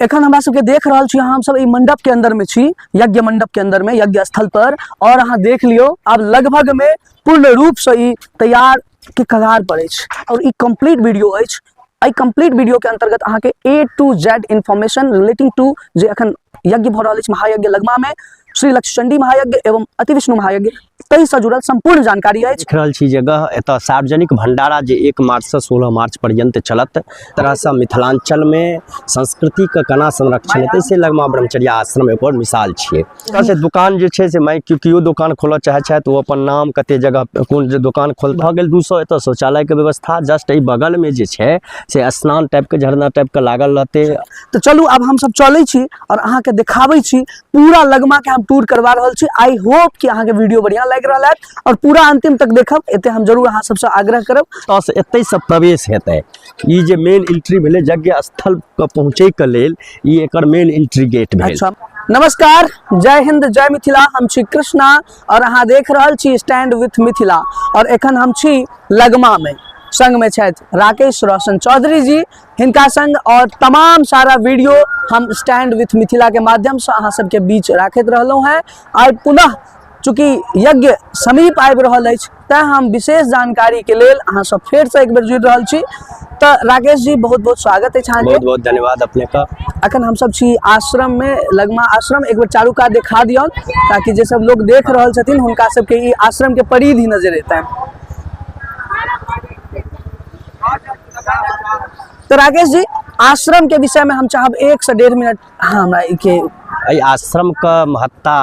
एखन हमरा सबके देख रहल छी हमसब ई मंडप के अंदर में छी, यज्ञ मंडप के अंदर में, यज्ञ स्थल पर। और अहाँ देख लियौ आब लगभग में पूर्ण रूप से ई तैयार के कगार पर अछि। और ई कंप्लीट वीडियो अछि, एहि कंप्लीट वीडियो के अंतर्गत अहाँ के A to Z information relating to जे एखन यज्ञ भऽ रहल अछि महायज्ञ लगमा में, श्री लक्ष्मचंडी महायज्ञ एवं अति विष्णु महायज्ञ, ताहि से जुड़ल संपूर्ण जानकारी अछि। देख रहल छी जगह एतऽ सार्वजनिक भंडारा जे 1 मार्च से 16 मार्च पर्यंत चलत। तरह से मिथिलांचल में संस्कृति के केना संरक्षण हेतै से लगमा ब्रह्मचर्य आश्रम एकर मिसाल छियै। एतऽ से दुकान जे छै से मानि केओ केओ दोकान खोलऽ चाहै छथि ओ अपन नाम कते जगह कोन जे दोकान खोल भऽ गेल 200 एतऽ शौचालय के व्यवस्था जस्ट एहि बगल में जे छै से स्नान टाइप के झरना टाइप के लागल रहतै। तऽ चलू आब हमसब चलै छी और अहाँके देखाबै छी पूरा लगमा के हम टूर करवा रहल छी। I hope कि अहाँके वीडियो बढ़िया लागि रहल हैत और पूरा अंतिम तक देखब, एते हम जरूर अहाँ सबसँ आग्रह करब। एतऽ एतै से प्रवेश हेतै, ई जे मेन एंट्री भेलै यज्ञ स्थल के पहुँचै के लेल ई एकर मेन एंट्री गेट भेल। अच्छा नमस्कार, जय हिंद जय मिथिला। हम छी कृष्णा और अहाँ देख रहल छी स्टैंड विथ मिथिला। और एखन हम छी लगमा में, संग में छथि राकेश रोशन चौधरी जी, हिनका संग और तमाम सारा वीडियो हम स्टैंड विथ मिथिला के माध्यम से अहाँ सबके बीच राखैत रहलहुँ हैं। आइ पुनः चूँकि यज्ञ समीप आबि रहल अछि तैं हम विशेष जानकारी के लेल अहाँ सब फेर से एक बेर जुड़ि रहल छी। तऽ राकेश जी बहुत बहुत स्वागत अछि अहाँके। बहुत बहुत धन्यवाद अपने का। अखन हम सब छी आश्रम में, लगमा आश्रम। एक बेर चारू कात देखा दियौन ताकि जे सब लोग देख रहल छथिन हुनका सबके ई आश्रम के परिधि नजर एतनि। तो राकेश जी आश्रम के विषय में हम चाहब 1 से 1.5 मिनट हाँ हमरा के एहि आश्रम के महत्ता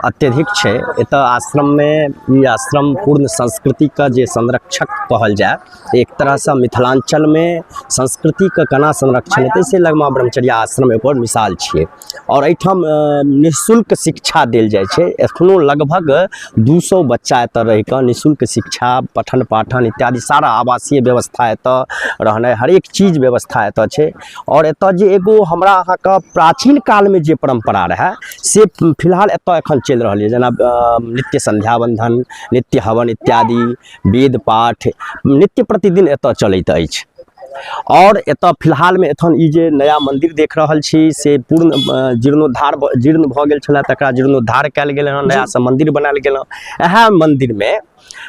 अत्यधिक छै। एतऽ आश्रम में ई आश्रम पूर्ण संस्कृति के जे संरक्षक कहल जाय, एक तरह से मिथिलांचल में संस्कृति के केना संरक्षण हेतै से लगमा ब्रह्मचर्य आश्रम एकर मिसाल छियै। और एहिठाम निःशुल्क शिक्षा देल जाइ छै। एखनो लगभग 200 बच्चा एतऽ रहि कऽ निःशुल्क शिक्षा पठन पाठन इत्यादि सारा आवासीय व्यवस्था एतऽ रहनाइ हरेक चीज व्यवस्था एतऽ छै। और एतऽ जे एगो हमरा अहाँके प्राचीन कालमे जे परम्परा रहए से फिलहाल एतऽ एखन चलि रहल यऽ, जेना नित्य संध्या बंधन, नित्य हवन इत्यादि, वेद पाठ नित्य प्रतिदिन एतऽ चलैत अछि। और एतऽ फिलहालमे एखन ई जे नया मंदिर देख रहल छी से पूर्ण जीर्णोद्धार जीर्ण भऽ गेल छलै, तकरा जीर्णोद्धार कयल गेल हँ, नया से मंदिर बनायल गेल हँ। इएह मंदिरमे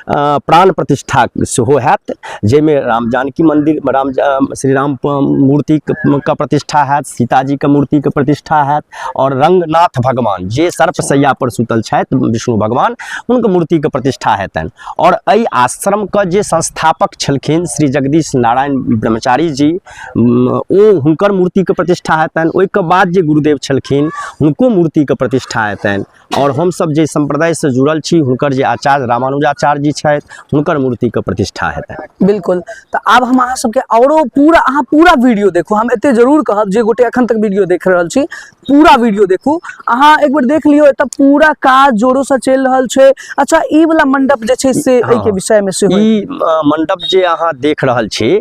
प्राण प्रतिष्ठा सेहो हैत, जाहिमे राम जानकी मंदिर, राम श्री राम मूर्तिके प्रतिष्ठा हैत, सीताजीके मूर्तिके प्रतिष्ठा हैत और रंगनाथ भगवान जे सर्पशैया पर सुतल छथि विष्णु भगवान, हुनकर मूर्तिके प्रतिष्ठा हेतनि। और एहि आश्रमके जे संस्थापक छलखिन श्री जगदीश नारायण ब्रह्मचारी जी, ओ हुनकर मूर्तिके प्रतिष्ठा हेतनि। ओहिके बाद जे गुरुदेव छलखिन हुनको मूर्तिके प्रतिष्ठा हेतनि। और हमसब जे सम्प्रदायसँ जुड़ल छी हुनकर जे आचार्य रामानुजाचार्य जी छथि हुनकर मूर्तिके प्रतिष्ठा हेतनि। बिल्कुल, तऽ आब हम अहाँ सबके औरो पूरा, अहाँ पूरा वीडियो देखू। हम एते जरूर कहब जे गोटे एखन तक वीडियो देख रहल छी पूरा वीडियो देखू। अहाँ एक बेर देख लियौ, एतऽ पूरा काज जोरो से चलि रहल छै। अच्छा, ई वाला मंडप जे छै से एहि के विषय में सेहो ई मंडप जे अहाँ देख रहल छी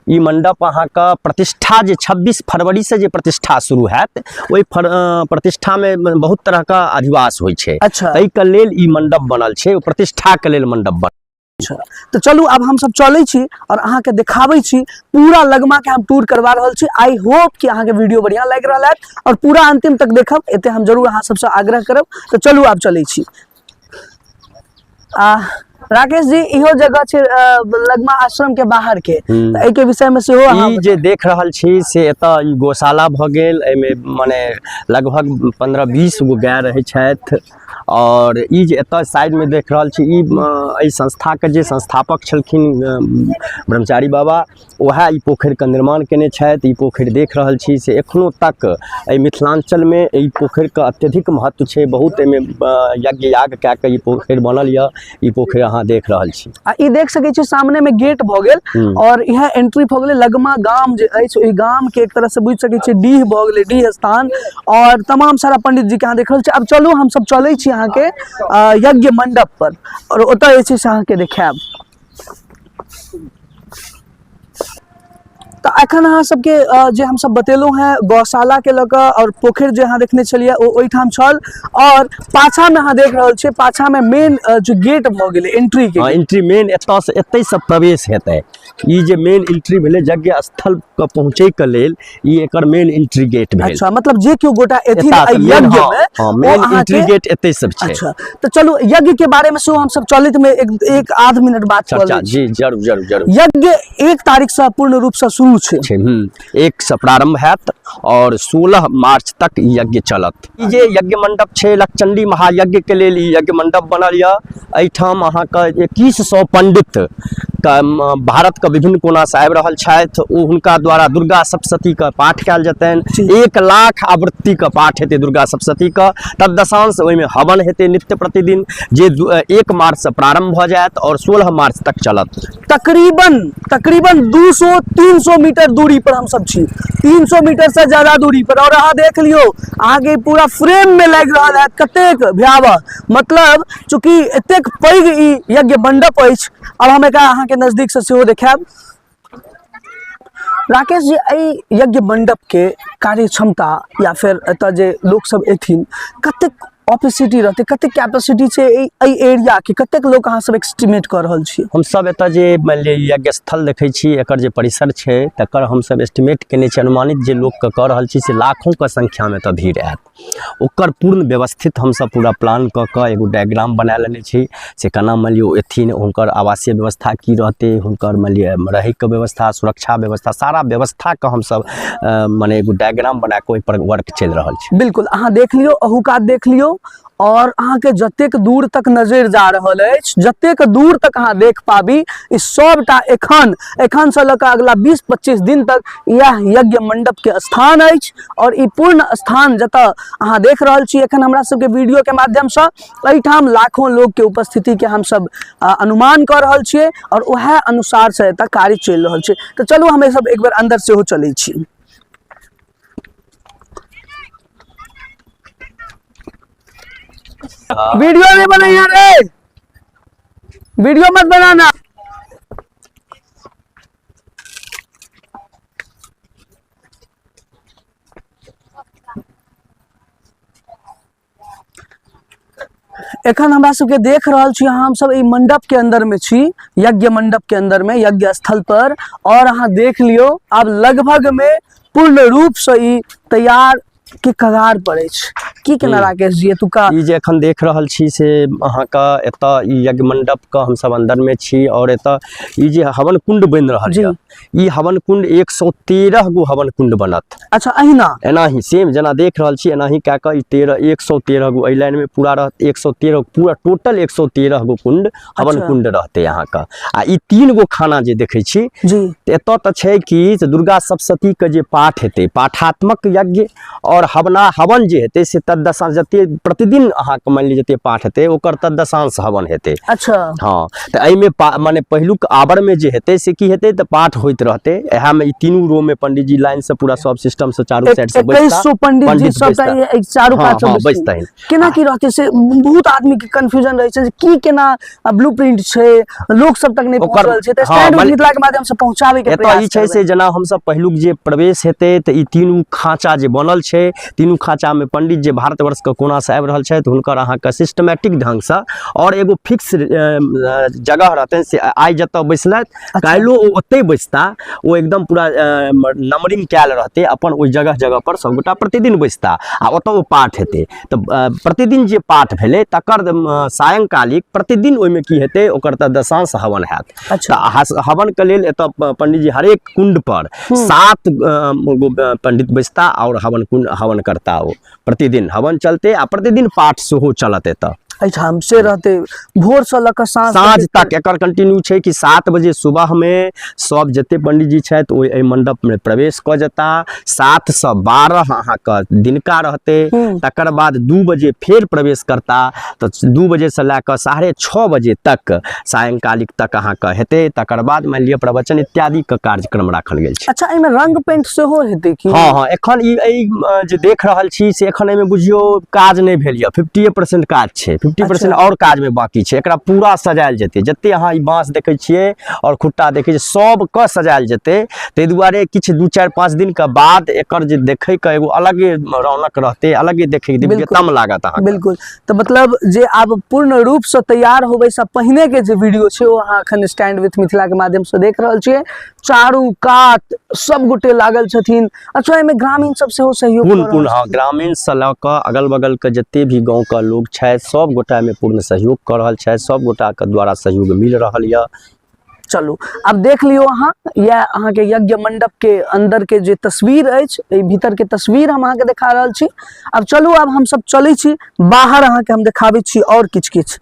ई मंडप अहाँके प्रतिष्ठा जे 26 फरवरी से जे प्रतिष्ठा शुरू हैत ओहि प्रतिष्ठा में बहुत तरह के अधिवास होइ छै। अच्छा। ताहिके लेल ई मंडप बनल छै, ओ प्रतिष्ठा के लेल मंडप बनल। अच्छा, तऽ चलू आब हमसब चलै छी और अहाँके देखाबै छी पूरा लगमा के हम टूर करवा रहल छी। I hope कि अहाँके वीडियो बढ़िया लागि रहल हैत और पूरा अंतिम तक देखब, एते हम जरूर अहाँ सबसँ आग्रह करब। तऽ चलू आब चलै छी। राकेश जी, इहो जगह छै लगमा आश्रम के बाहर के, तऽ एहि के विषय में सेहो अहाँ ई जे देख रहल छी से एतऽ ई गौशाला भऽ गेल। एहिमे मने लगभग 15-20 गो गाय रहै छथि। और ई जे एतऽ साइड में देख रहल छी ई एहि संस्था के जे संस्थापक छलखिन ब्रह्मचारी बाबा, वएह ई पोखरिके निर्माण केने छथि। ई पोखरि देख रहल छी से एखनो तक एहि मिथिलाञ्चलमे एहि पोखरिके अत्यधिक महत्व छै। बहुत एहिमे यज्ञ याग कए कऽ ई पोखरि बनल यऽ। ई पोखरि अहाँ देख रहल छी। आ ई देख सकै छी सामने में गेट भऽ गेल और इएह एंट्री भऽ गेलै लगमा गाम जे अछि ओहि गाम के एक तरह से बुझि सकै छी डीह भऽ गेलै, डीह स्थान। और तमाम सारा पंडित जी के अहाँ देख रहल छी। आब चलू हमसब चलै छी अहाँके यज्ञ मंडप पर और ओतऽ जे छै से अहाँके देखायब। तऽ एखन अहाँ सबके जे हमसब बतेलहुँ हेँ गौशाला के लऽ कऽ आओर पोखरि जे अहाँ देखने छलियै ओ ओहिठाम छल। आओर पाछा में अहाँ देख रहल छियै, पाछा में मेन जे गेट भऽ गेलै एंट्री के। हाँ, एंट्री मेन एतऽ से एतै से प्रवेश हेतै। ई जे मेन एंट्री भेलै यज्ञ स्थल के पहुँचै के लेल, ई एकर मेन एंट्री गेट भेल। अच्छा, मतलब जे केओ गोटा एथिन एहि यज्ञ में, हाँ, मेन एंट्री गेट एतै सब छै। अच्छा, तऽ चलू यज्ञ के बारे में सेहो हमसब चलैत में एक आध मिनट बात कऽ चर्चा। जी, जरूर जरूर जरूर। यज्ञ 1 तारीख से पूर्ण रूप से शुरू छै। छै, 1 से प्रारंभ हैत और 16 मार्च तक ई यज्ञ चलत। ई जे यज्ञ मंडप छै, लक्षचंडी महायज्ञ के लेल ई यज्ञ मंडप बनल यऽ। एहिठाम अहाँके 2100 पंडित भारत के विभिन्न कोना से आबि रहल छथि। ओ हुनका द्वारा दुर्गा सप्तशती के पाठ कयल जेतनि। 1 लाख आवृत्ति के पाठ हेतै दुर्गा सप्तशती के। तद्दशांश ओहिमे हवन हेतै नित्य प्रतिदिन, जे 1 मार्च से प्रारंभ भऽ जायत और 16 मार्च तक चलत। तकरीबन 200-300 मीटर दूरी पर हम सब छी, 300 मीटर से ज्यादा दूरी पर। और अहाँ देख लियो, अहाँके पूरा फ्रेम में लागि रहल है कतेक भयावह, मतलब चूंकि एतेक पैघ ई यज्ञ मंडप अछि। अब हम एकरा अहाँके नजदीक से सेहो देखायब। राकेश जी, एहि यज्ञ मंडप के कार्य क्षमता या फिर एतऽ जे लोक सब एथिन कतेक ऑपेसिटी रहतै, कतेक कैपेसिटी छै एहि एरिया के, कतेक लोक अहाँ सब एस्टिमेट कऽ रहल छियै? हमसब एतऽ जे मानि लिअ यज्ञ स्थल देखै छी, एकर जे परिसर छै तकर हमसब एस्टिमेट केने छी, अनुमानित जे लोकके कऽ रहल छी से लाखों के संख्यामे एतऽ भीड़ आयत। ओकर पूर्ण व्यवस्थित हमसब पूरा प्लान कऽ कऽ एगो डायग्राम बना लेने छी से केना मानि लिअ ओ एथिन, हुनकर आवासीय व्यवस्था की रहतै, हुनकर मानि लिअ रहैके व्यवस्था, सुरक्षा व्यवस्था, सारा व्यवस्थाके हमसब मने एगो डायग्राम बना कऽ ओहिपर वर्क चलि रहल छै। बिल्कुल, अहाँ देख लियौ, अहू कात देख लियौ, और अहाँके जतेक दूर तक नजरि जा रहल अछि, जतेक दूर तक अहाँ देख पाबी, ई सबटा एखन से लऽ कऽ अगला 20-25 दिन तक इएह यज्ञ मंडप के स्थान अछि। और ई पूर्ण स्थान जतऽ अहाँ देख रहल छी एखन हमरा सबके वीडियो के माध्यमसँ, एहिठाम लाखों लोग के उपस्थिति के हमसब अनुमान कऽ रहल छियै और वएह अनुसार से एतऽ कार्य चलि रहल छै। तऽ चलू हम सब एक बेर अंदर सेहो चलै छी। वीडियो नहीं बनाइए रे, वीडियो मत बनाना। एखन हमरा सबके देख रहल छी हम सब ई मंडप के अंदर में छी, यज्ञ मंडप के अंदर में, यज्ञ स्थल पर। और अहाँ देख लियो आब लगभग में पूर्ण रूप से ई तैयार के कगार पर अछि। की केना राकेश जी एतुका ई जे एखन देख रहल छी से अहाँके एतऽ ई यज्ञ मंडप के हमसब अंदर में छी और एतऽ ई जे हवन कुंड बनि रहल यऽ, ई हवन कुंड 113 गो हवन कुंड बनत। अच्छा, अहिना? एनाही सेम जेना देख रहल छी एनाही कए कऽ ई 113 गो एहि लाइन में पूरा रहत, 113 पूरा टोटल 113 गो कुंड हवन कुंड रहतै अहाँके। आ ई 3 गो खाना जे देखै छी तऽ एतऽ तऽ छै कि जे दुर्गा सप्तशती के जे पाठ हेतै, पाठात्मक यज्ञ और हवन जे हेतै से तद्दशांश जते प्रतिदिन अहाँके मानि लिअ जते पाठ हेतै ओकर तद्दशांश हवन हेतै। हाँ, तऽ एहिमे माने पहिलुक आबर में जे हेतै से की हेतै तऽ पाठ होइत रहतै। इएह में ई तीनू रो में पंडित जी लाइन से पूरा सब सिस्टम से चारू साइड से बैसता, 2100 पंडित जी पंडित सबटा बैसता। ई चारू कात से हाँ, बैसथिन। बैसतनि। केना की रहतै से बहुत आदमी के कंफ्यूजन रहै छै जे की केना ब्लू प्रिंट छै, लोक सब तक नहि ओकर पहुंचल छै, तऽ हाँ, स्टैंड माने मिथिला के माध्यम से पहुंचाबै के एतऽ प्रयास ई छै से करबै। जेना हमसब पहिलुक जे प्रवेश हेतै तऽ ई तीनू खाँचा जे बनल छै, तीनू खाँचा में पंडित जे भारतवर्ष के कोना से आबि रहल छथि हुनकर अहाँके सिस्टमेटिक ढंग से और एगो फिक्स जगह रहतनि से आइ जतऽ बैसलथि काल्हिओ ओ ओतहि बैसता, ओ एकदम पूरा नंबरिंग कयल रहतै, अपन ओहि जगह जगह पर सबगोटा प्रतिदिन बैसता आ ओतऽ ओ पाठ हेतै। तऽ प्रतिदिन जे पाठ भेलै तकर सायंकालिक प्रतिदिन ओहिमे की हेतै ओकर तऽ दशांश हवन हैत। तऽ हवनके लेल एतऽ पंडित जी हरेक कुंड पर 7 गो पंडित बैसता और हवन कुंड हवन करता, ओ प्रतिदिन हवन चलते आ प्रतिदिन पाठ सेहो चलत एतऽ एहिठाम से रहते भोर से लऽ कऽ साँझ साँझ तक। एकर कंटिन्यू छै कि 7 बजे सुबह में सब जते पंडित जी छथि ओहि एहि मंडप में प्रवेश कऽ जेता। 7 से 12 अहाँके दिनका रहते, तकर बाद 2 बजे फेर प्रवेश करता, तऽ 2 बजे से लए कऽ 6:30 बजे तक सायंकालिक तक अहाँके हेतै। तकर बाद मानि लिअ प्रवचन इत्यादि के कार्यक्रम राखल गेल छै। अच्छा, एहिमे रंग पेंट सेहो हेतै की? हाँ, हाँ, एखन ई एहि जे देख रहल छी से एखन एहिमे बुझियौ काज नहि भेल यऽ, 50% काज छै, 50% अच्छा। आओर काजमे बाँकी छै। एकरा पूरा सजायल जेतै। जते अहाँ ई बाँस देखै छियै आओर खुट्टा देखै छियै, सबके सजायल जेतै। ताहि दुआरे किछु 2-4-5 दिनके बाद एकर जे देखैके एगो अलगे रौनक रहतै, अलगे देखैके दिव्यतम लागत अहाँके। बिल्कुल, तऽ मतलब जे आब पूर्ण रूपसँ तैयार होबैसँ पहिने के जे वीडियो छै ओ अहाँ एखन स्टैंड विथ मिथिला के माध्यमसँ देख रहल छियै। चारू कात सब गोटे लागल छथिन। अच्छा, एहिमे ग्रामीण सब सेहो सहयोग पूर्ण पूर्ण, हँ, ग्रामीण से लऽ कऽ अगल बगल के जते भी गाँव के लोग छथि सब गोटा एहिमे पूर्ण सहयोग कऽ रहल छथि, सब गोटा के द्वारा सहयोग मिल रहल यऽ। चलू आब देख लियौ अहाँ, यह अहाँके यज्ञ मंडप के अंदर के जे तस्वीर अछि, एहि भीतर के तस्वीर हम अहाँके देखा रहल छी। आब चलू, आब हम सब चलै छी बाहर, अहाँके हम देखाबै छी और किछु किछु।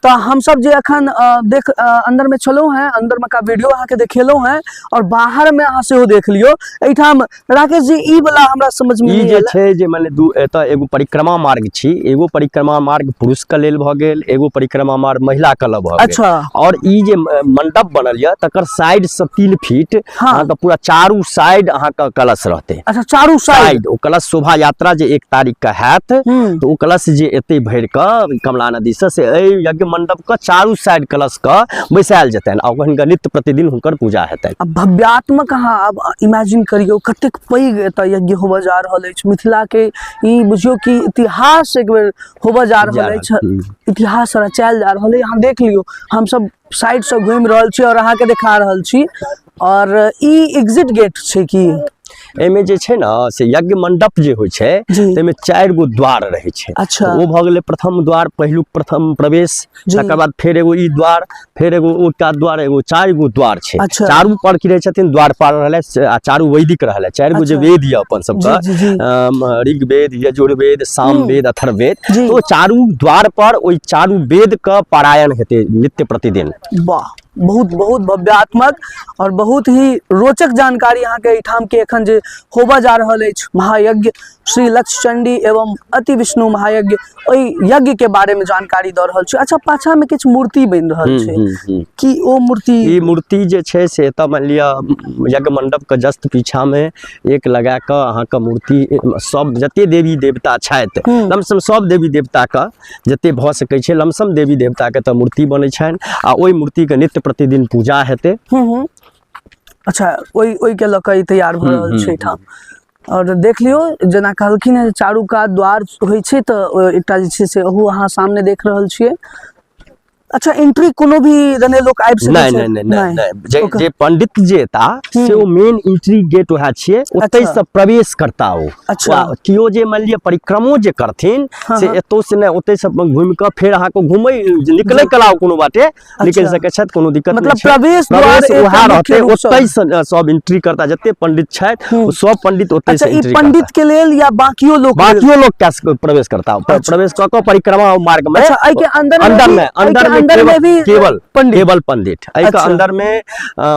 तऽ हमसब जे अखन देख अंदर में छलहुँ हैं, अंदर में का वीडियो अहाँके देखेलहुँ हैं और बाहर में अहाँ सेहो देख लियौ। एहिठाम राकेश जी ई वाला हमरा समझ में ई नहि जे आयल। छै जे माने दू एतऽ एगो परिक्रमा मार्ग छी, एगो परिक्रमा मार्ग पुरुष के लेल भऽ गेल, एगो परिक्रमा मार्ग महिला के लेल भऽ गेल। और ई जे मंडप बनल यऽ तकर साइड से 3 फीट अहाँके पूरा चारू साइड अहाँके कलश रहतै। अच्छा, चारू साइड। साइड ओ कलश शोभा यात्रा जे 1 तारीख के हैत तऽ ओ कलश जे एतै भरि कऽ कमला नदी से, से एहि यज्ञ मंडप के चारू साइड कलश के बैसायल जेतनि आ हुनकर नित्य प्रतिदिन हुनकर पूजा हेतनि। आ भव्यात्मक अहाँ आब इमेजिन करियौ कतेक पैघ एतऽ यज्ञ होबऽ जा रहल अछि। मिथिला के ई बुझियौ कि इतिहास एक बेर होबऽ जा रहल अछि, इतिहास रचायल जा रहल अछि। अहाँ देख लियौ, हमसब साइड से घुमि रहल छी और अहाँके देखा रहल छी। और ई एग्जिट गेट छै की? एहिमे जे छै ने से यज्ञ मंडप जे होइ छै ताहिमे 4 गो द्वार रहै छै। ओ भऽ गेलै प्रथम द्वार, पहिलुक प्रथम प्रवेश, तकर बाद फेर एगो ई द्वार, फेर एगो ओ का द्वार, एगो 4 गो द्वार छै। चारू पर की रहै छथिन, द्वारपाल रहलै आ चारू वैदिक रहलै। 4 गो जे वेद यऽ अपन सबके, ऋग्वेद, यजुर्वेद, सामवेद, अथर्ववेद, तो चारू द्वार पर ओहि चारू वेद के पारायण हेतै नित्य प्रतिदिन। वाह, बहुत बहुत भव्यात्मक और बहुत ही रोचक जानकारी अहाँके एहिठाम के एखन जे होबऽ जा रहल अछि महायज्ञ श्री लक्ष्य चंडी एवं अति विष्णु महायज्ञ, ओहि यज्ञ के बारे में जानकारी दऽ रहल छी। अच्छा, पाछा में किछु मूर्ति बनि रहल छै, की ओ मूर्ति? ई मूर्ति जे छै से एतऽ मानि लिअ यज्ञ मंडप के जस्ट पीछा में एक लगा कऽ अहाँके मूर्ति सब जते देवी देवता छथि, लमसम सब देवी देवता के जते भऽ सकै छै लमसम देवी देवता के तऽ मूर्ति बनै छनि आ ओहि मूर्ति के नित्य प्रतिदिन पूजा हेतै। अच्छा, ओहि के लऽ कऽ ई तैयार भऽ रहल छै एहिठाम। और देख लियौ, जेना कहलखिन हेँ चारू कात द्वार होइ छै, तऽ एकटा जे छै से ओहो अहाँ सामने देख रहल छियै। अच्छा, एंट्री कोनो भी दने लोक आबि सकै छै? नहि, नहि, नहि, जे जे पंडित जे एता से ओ मेन एंट्री गेट वएह छियै, ओतै से प्रवेश करता ओ। केओ जे मानि लिअ परिक्रमो जे करथिन से एतौ से नहि, ओतै से घुमि कऽ फेर अहाँके घुमै निकलै कला कोनो बाटे निकलि सकै छथि, कोनो दिक्कत मतलब प्रवेश प्रवेश वएह रहतै, ओतै से सब एंट्री करता, जते पंडित छथि ओ सब पंडित ओतै से एंट्री करता। पंडित के लेल या बाकियो लोक? बाकियो लोक कए प्रवेश करता, प्रवेश कऽ कऽ परिक्रमा मार्ग में। अच्छा, एहि के अंदर अंदर में, अंदर में अंदर में भी केवल पंडित, केवल पंडित एहि के अंदर में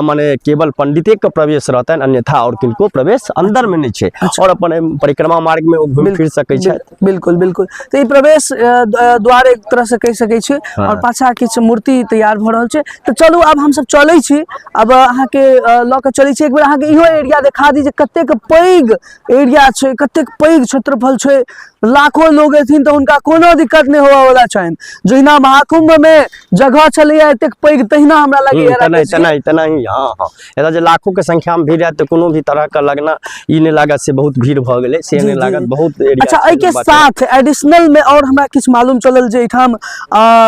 माने केवल पंडिते के प्रवेश रहतनि, अन्यथा और किनको प्रवेश अंदर में नहीं छै। और अपन परिक्रमा मार्ग में ओ घुमि फिर सकै छै। बिल्कुल बिल्कुल, तऽ ई प्रवेश द्वार एक तरह से कहि सकै छी। और पाछा किछु मूर्ति तैयार भऽ रहल छै। तऽ चलू आब हमसब चलै छी, आब अहाँके लऽ कऽ चलै छी, एक बेर अहाँके इहो एरिया देखा दी जे कतेक पैघ एरिया छै, कतेक पैघ क्षेत्रफल छै। लाखों लोग एथिन तऽ हुनका कोनो दिक्कत नहि होबऽ वाला छनि। जहिना महाकुंभ में जगह छलैया एतेक पैघ, तहिना हमरा लगैया तेनाही तेनाही तेनाही। हाँ हाँ, एतऽ जे लाखों के संख्या में भीड़ आयत तऽ कोनो भी तरह के लगना ई नहि लागत से बहुत भीड़ भऽ गेलै, से नहि लागत, बहुत एरिया। अच्छा, एहि के साथ एडिशनल में और हमरा किछु मालूम चलल जे एहिठाम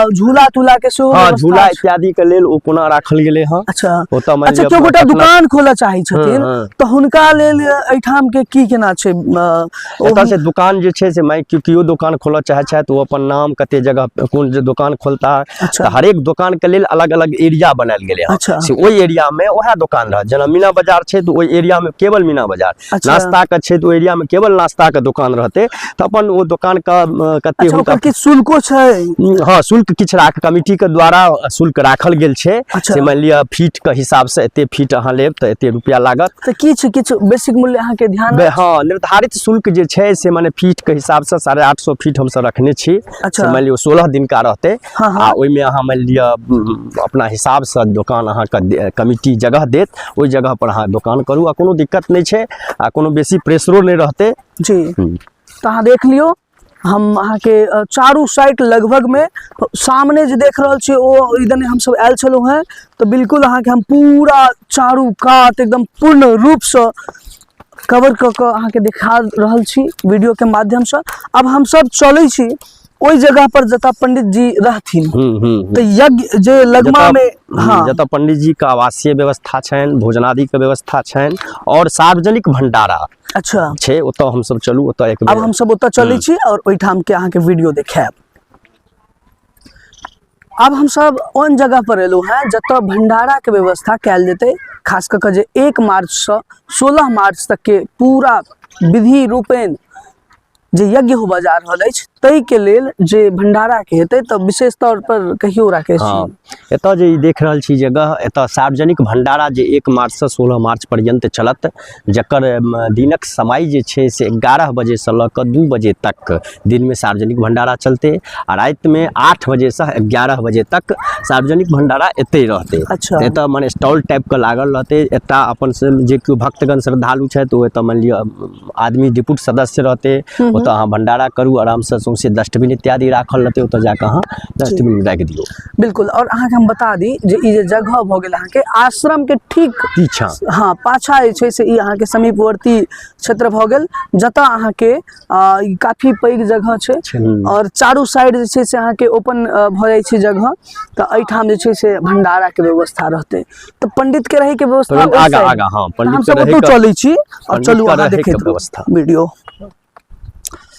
झूला तूला के सेहो। हाँ, झूला इत्यादि के लेल ओ कोना राखल गेलै हँ। अच्छा, ओतऽ अच्छा, केओ गोटा दुकान खोलऽ चाहै छथिन तऽ हुनका लेल एहिठाम के की केना छै? एतऽ से दुकान जे छै से मानि केओ दुकान खोलऽ चाहै छथि ओ अपन नाम कते जगह कोन जे दुकान खोलता तऽ हरेक दोकान के लेल अलग अलग एरिया बनायल गेलै हँ। से ओहि एरिया में वएह दोकान रहत। जेना मीना बाजार छै तऽ ओहि एरिया में केवल मीना बाजार, नाश्ता के छै तऽ ओहि एरिया में केवल नाश्ता के दोकान रहतै। तऽ अपन ओ दोकान के कते हुनका किछु शुल्को छै? हाँ, शुल्क किछु राख कमिटी के द्वारा शुल्क राखल गेल छै। से मानि लिअ फीट के हिसाब से एते फीट अहाँ लेब तऽ एते रुपया लागत। तऽ किछु किछु बेसिक मूल्य अहाँके ध्यान? हाँ, निर्धारित शुल्क जे छै से माने फीट के हिसाब से 850 फीट हमसब रखने छी। से मानि लिअ 16 दिन का रहतै आ ओहिमे अहाँ मानि लिअ अपना हिसाबसँ दोकान अहाँके कमिटी जगह देत, ओहि जगह पर अहाँ दोकान करू आ कोनो दिक्कत नहि छै आ कोनो बेसी प्रेशरो नहि रहतै जी। तऽ अहाँ देख लियौ, हम अहाँके चारू साइड लगभगमे सामने जे देख रहल छियै ओ इधर हमसब आयल छलहुँ हेँ। तऽ बिल्कुल अहाँके हम पूरा चारू कात एकदम पूर्ण रूपसँ कवर कऽ कऽ अहाँके देखा रहल छी वीडियोके माध्यमसँ। आब हमसब चलै छी ओहि जगह पर जतऽ पंडित जी रहथिन। तऽ यज्ञ जे लगमा में, हाँ, जतऽ पंडित जी के आवासीय व्यवस्था छनि, भोजनादि के व्यवस्था छनि और सार्वजनिक भंडारा अच्छा छै, ओतऽ हमसब चलू। ओतऽ एक अब हमसब ओतऽ चलै छी और ओहिठाम के अहाँके वीडियो देखायब। आब हमसब ओहन जगह पर एलहुँ हेँ जतऽ भंडारा के व्यवस्था कयल जेतै, खास कऽ कऽ जे 1 मार्च सँ 16 मार्च तक के पूरा विधि रूपेण जे यज्ञ होबऽ जा रहल अछि ताहिके लेल जे भंडारा के हेतै। तऽ विशेष तौर पर कहियौ राकेश जी। एतऽ जे ई देख रहल छी जगह, एतऽ सार्वजनिक भंडारा जे 1 मार्च सँ 16 मार्च पर्यंत चलत, जकर दिनक समय जे छै से 11 बजे सँ लऽ कऽ 2 बजे तक दिनमे सार्वजनिक भंडारा चलतै आ रातिमे 8 बजे सँ 11 बजे तक सार्वजनिक भंडारा एतै रहतै। अच्छा। एतऽ मने स्टॉल टाइपके लागल रहतै। एतऽ अपन जे केओ भक्तगण श्रद्धालु छथि ओ एतऽ मानि लिअ आदमी डिप्यूट सदस्य रहतै, ओतऽ अहाँ भंडारा करू आरामसँ। सौंसे डस्टबिन इत्यादि राखल रहतै, ओतऽ जाकऽ अहाँ डस्टबिन राखि दियौ। बिल्कुल। और अहाँके हम बता दी जे ई जे जगह भऽ गेल अहाँके आश्रम के ठीक पीछा, हाँ, पाछा जे छै से ई अहाँके समीपवर्ती क्षेत्र भऽ गेल, जतऽ अहाँके काफी पैघ जगह छै और चारू साइड जे छै से अहाँके ओपन भऽ जाइ छै जगह। तऽ एहिठाम जे छै से भंडारा के व्यवस्था रहतै, तऽ पंडित के रहे के व्यवस्था आगा आगा, हाँ, पंडित के रहे के चलै छी और चलू अहाँ देखैत व्यवस्था वीडियो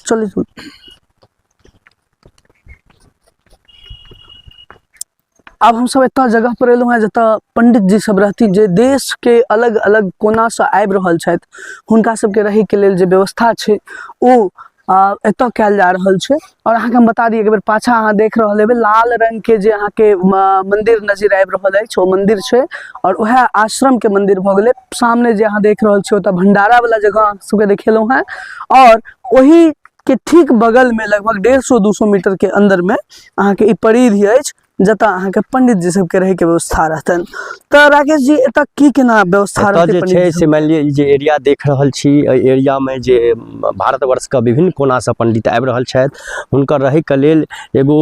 चलू। आब हमसब एतऽ जगह पर एलहुँ हेँ जतऽ पंडित जी सब रहथिन, जे देश के अलग अलग कोना से आबि रहल छथि, हुनका सबके रहै के लेल जे व्यवस्था छै ओ एतऽ कयल जा रहल छै। और अहाँके हम बता दी, एक बेर पाछा अहाँ देख रहल हेबै लाल रंग के जे अहाँके मंदिर नजर आबि रहल अछि, ओ मंदिर छै और वएह आश्रम के मंदिर भऽ गेलै। सामने जे अहाँ देख रहल छी ओतऽ भंडारा वाला जगह अहाँ सबके देखेलहुँ हेँ और ओही के ठीक बगल में लगभग 150-200 मीटर के अंदर में अहाँके ई परिधि अछि जतऽ अहाँके पंडित जी सबके रहै के व्यवस्था रहतनि। तऽ राकेश जी, एतऽ की केना व्यवस्था एतऽ रहतै जे पंडित छै जी से मानि लिअ ई जे एरिया देख रहल छी, एहि एरियामे जे भारतवर्षके विभिन्न कोनासँ पंडित आबि रहल छथि, हुनकर रहैके लेल एगो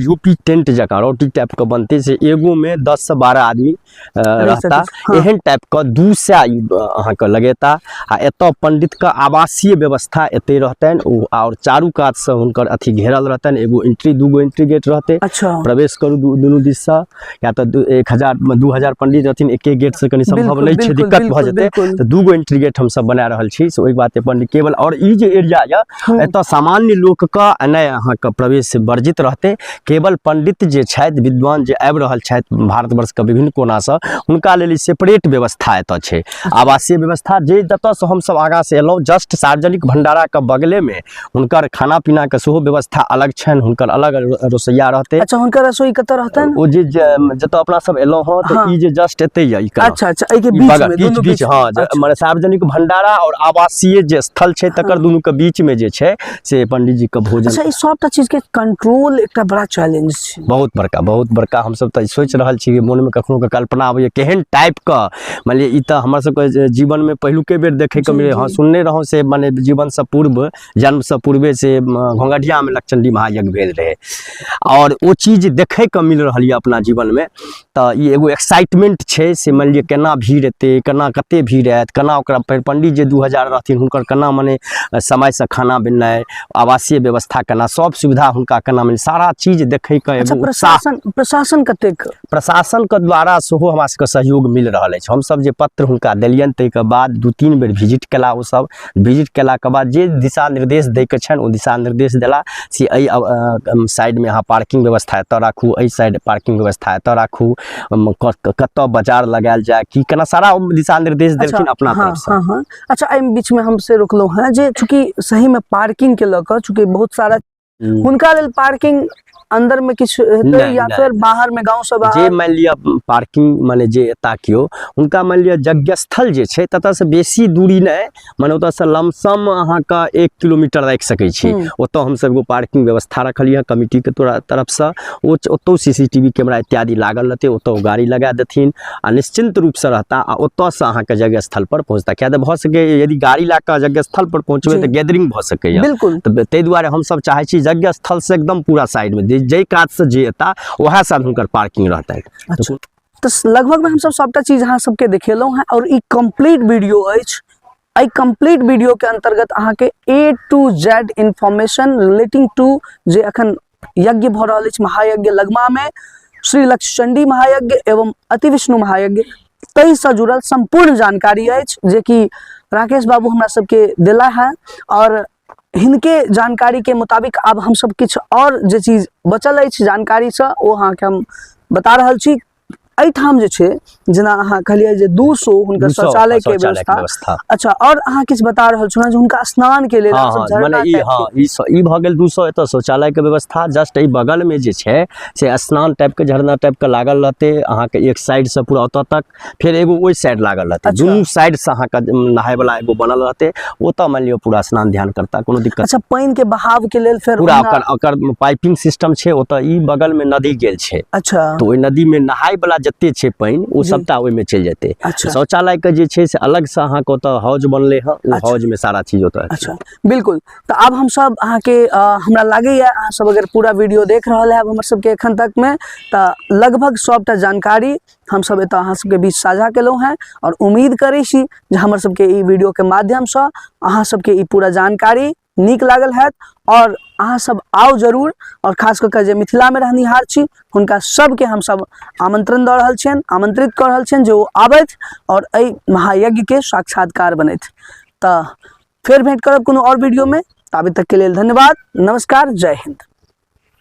यूपी टेंट जकाँ रोटी टाइपके बनतै, से एगोमे 10 से 12 आदमी रहता, एहन टाइपके 200 अहाँके लगेता। आ एतऽ पंडितके आवासीय व्यवस्था एतै रहतनि ओ, आओर चारू कातसँ हुनकर अथी घेरल रहतनि। एगो एंट्री, दूगो एंट्री गेट रहतै। अच्छा। प्रवेश करू दुनू दिससँ, या तऽ 1000 2000 पंडित रहथिन, एके गेटसँ कनि सम्भव नहि छै, दिक्कत भऽ जेतै, तऽ दूगो एंट्री गेट हमसब बना रहल छी। से ओहि बाते पंडित केवल। आओर ई जे एरिया यऽ एतऽ सामान्य लोकके एनाइ अहाँके प्रवेश वर्जित रहतै। केवल पंडित जे छथि, विद्वान जे आबि रहल छथि भारतवर्षके विभिन्न कोनासँ, हुनका लेल ई सेपरेट व्यवस्था एतऽ छै, आवासीय व्यवस्था। जे जतऽसँ हमसब आगाँसँ एलहुँ, जस्ट सार्वजनिक भण्डाराके बगलेमे हुनकर खाना पीनाके सेहो व्यवस्था अलग छनि, हुनकर अलग रसोइया रहतै। अच्छा, हुनकर रसोई कतऽ रहतनि? ओ जे जतऽ अपना सब एलहुँ हँ, तऽ ई जे जस्ट एतै यऽ ई कलम। अच्छा, अच्छा, एहिके ई बीच बगल, में, बीच दुनू बीच, बीच। हाँ, अच्छा। मने सार्वजनिक भंडारा और आवासीय जे स्थल छै तकर दुनू के बीच में जे छै से पंडित जी के भोजन। अच्छा, ई सबटा चीज के कंट्रोल एकटा बड़ा चैलेंज छै। बहुत बड़का, बहुत बड़का। हमसब तऽ सोचि रहल छी, मोन में कखनो के कल्पना आबैया केहन टाइप के, मानि लिअ ई तऽ हमर सबके जे जीवन में पहिलुके बेर देखै के मिले। हाँ, सुनने रहौं से माने जीवन से पूर्व, जन्म से पूर्वे से घोंघडिया में लक्षचंडी महायज्ञ भेल रहे और ओ चीज देखै के मिल रहल यऽ अपना जीवन में, तऽ ई एगो एक्साइटमेंट छै। से मानि लिअ केना भीड़ एतै, केना कते भीड़ आयत, केना ओकरा फेर पंडित जे 2000 रहथिन हुनकर केना मने समयसँ खाना बनेनाइ, आवासीय व्यवस्था केना, सब सुविधा हुनका केना मिल, सारा चीज देखैके अच्छा, एगो उत्साह। प्रशासन कतेक? प्रशासनके द्वारा सेहो हमरा सबके सहयोग मिल रहल अछि। हमसब जे पत्र हुनका देलियनि ताहिके बाद 2-3 बेर विजिट केला ओ सब। विजिट केलाके बाद जे दिशा निर्देश दैके छनि ओ दिशा निर्देश देला, से एहि साइडमे अहाँ पार्किंग व्यवस्था एतऽ राखू, एहि साइड पार्किंग व्यवस्था एतऽ राखू, कतऽ बाजार लगायल जाय, की केना, सारा ओ दिशा निर्देश देलखिन अपना तरफसँ। हाँ। अच्छा, एहि बीचमे हम से रोकलहुँ हेँ जे चूँकि सहीमे पार्किंगके लऽ कऽ चूँकि बहुत सारा हुनका लेल पार्किंग अंदर में किछु हेतै नहि, या नहि, फेर बाहर में गांव से जे बाहर? मानि लिअ पार्किंग माने जे एता केओ हुनका मानि लिअ यज्ञस्थल जे छै ततऽसँ बेसी दूरी नहि, माने ओतऽसँ लमसम अहाँके 1 किलोमीटर राखि सकै छी। ओतऽ हमसब एगो पार्किंग व्यवस्था रखलियै हँ कमिटीके तोरा तरफसँ, ओ ओतौ CCTV camera इत्यादि लागल रहतै, ओतऽ गाड़ी लगा देथिन आ निश्चिन्त रूपसँ रहता आ ओतऽसँ अहाँके यज्ञ स्थल पर पहुँचता। किया तऽ भऽ सकैए यदि गाड़ी लए कऽ यज्ञ स्थल पर पहुँचबै तऽ गैदरिंग भऽ सकैए। बिल्कुल। तऽ ताहि दुआरे हमसब चाहै छी यज्ञ स्थलसँ एकदम पूरा साइडमे जाहि कातसँ जे एता उएह साइड हुनकर पार्किंग रहतनि। अच्छा, तऽ लगभगमे हमसब सबटा चीज अहाँ सबके देखेलहुँ हेँ और ई कम्प्लीट वीडियो अछि। एहि कम्प्लीट वीडियो के अंतर्गत अहाँके A to Z information relating to जे अखन यज्ञ भऽ रहल अछि महायज्ञ लगमामे श्री लक्षचंडी महायज्ञ एवं अति विष्णु महायज्ञ, ताहिसँ जुड़ल सम्पूर्ण जानकारी अछि जेकि राकेश बाबू हमरा सबके देला है और हिनके जानकारी के मुताबिक आब हमसब किछु और जे चीज बचल अछि जानकारीसँ ओ अहाँके हम बता रहल छी। एहिठाम जे छै जेना अहाँ कहलियै जे 200 हुनकर 200 शौचालय के शौचालय के व्यवस्था। व्यवस्था। अच्छा, और अहाँ किछु बता रहल छलहुँ जे हुनका स्नान के लेल हाँ, अहाँ सब हाँ, झरना मने ई टाइप हाँ, के। ई भऽ गेल 200 एतऽ शौचालय के व्यवस्था। जस्ट एहि बगल में जे छै से स्नान टाइप के झरना टाइप के लागल रहतै अहाँके, एक साइड से पूरा ओतऽ तक, फेर एगो ओहि साइड लागल रहतै। दुनू साइड से अहाँके नहाय वाला एगो बनल रहतै, ओतऽ मानि लिअ पूरा स्नान ध्यान करता, कोनो दिक्कत। अच्छा, पानि के बहाव के लेल फेर पूरा ओकर पाइपिंग सिस्टम छै ओतऽ। ई बगल में नदी गेल छै। अच्छा। तऽ ओहि नदी में नहाय वाला जते छै पानि ओ सबटा ओहिमे चलि जेतै। अच्छा। शौचालय के जे छै से अलग से अहाँके ओतऽ हौज बनलै हँ, ओ हौज में सारा चीज ओतऽ हेतै। अच्छा, बिल्कुल। तऽ आब हमसब अहाँके हमरा लागैए अहाँ सब अगर पूरा वीडियो देख रहल हैब हमर सबके एखन तक में तऽ लगभग सबटा जानकारी हमसब एतऽ अहाँ सबके बीच साझा केलहुँ हेँ और उम्मीद करै छी जे हमर सबके ई वीडियोके माध्यमसँ अहाँ सबके ई पूरा जानकारी नीक लागल हैत और अहाँ सब आउ जरूर और खास कऽ कऽ जे मिथिलामे रहनिहार छी हुनका सबके हमसब आमंत्रण दऽ रहल छियनि, आमंत्रित कऽ रहल छियनि जे ओ आबथि और एहि महायज्ञके साक्षात्कार बनथि। तऽ फेर भेंट करब कोनो और वीडियोमे, ताबे तकके लेल धन्यवाद, नमस्कार, जय हिन्द।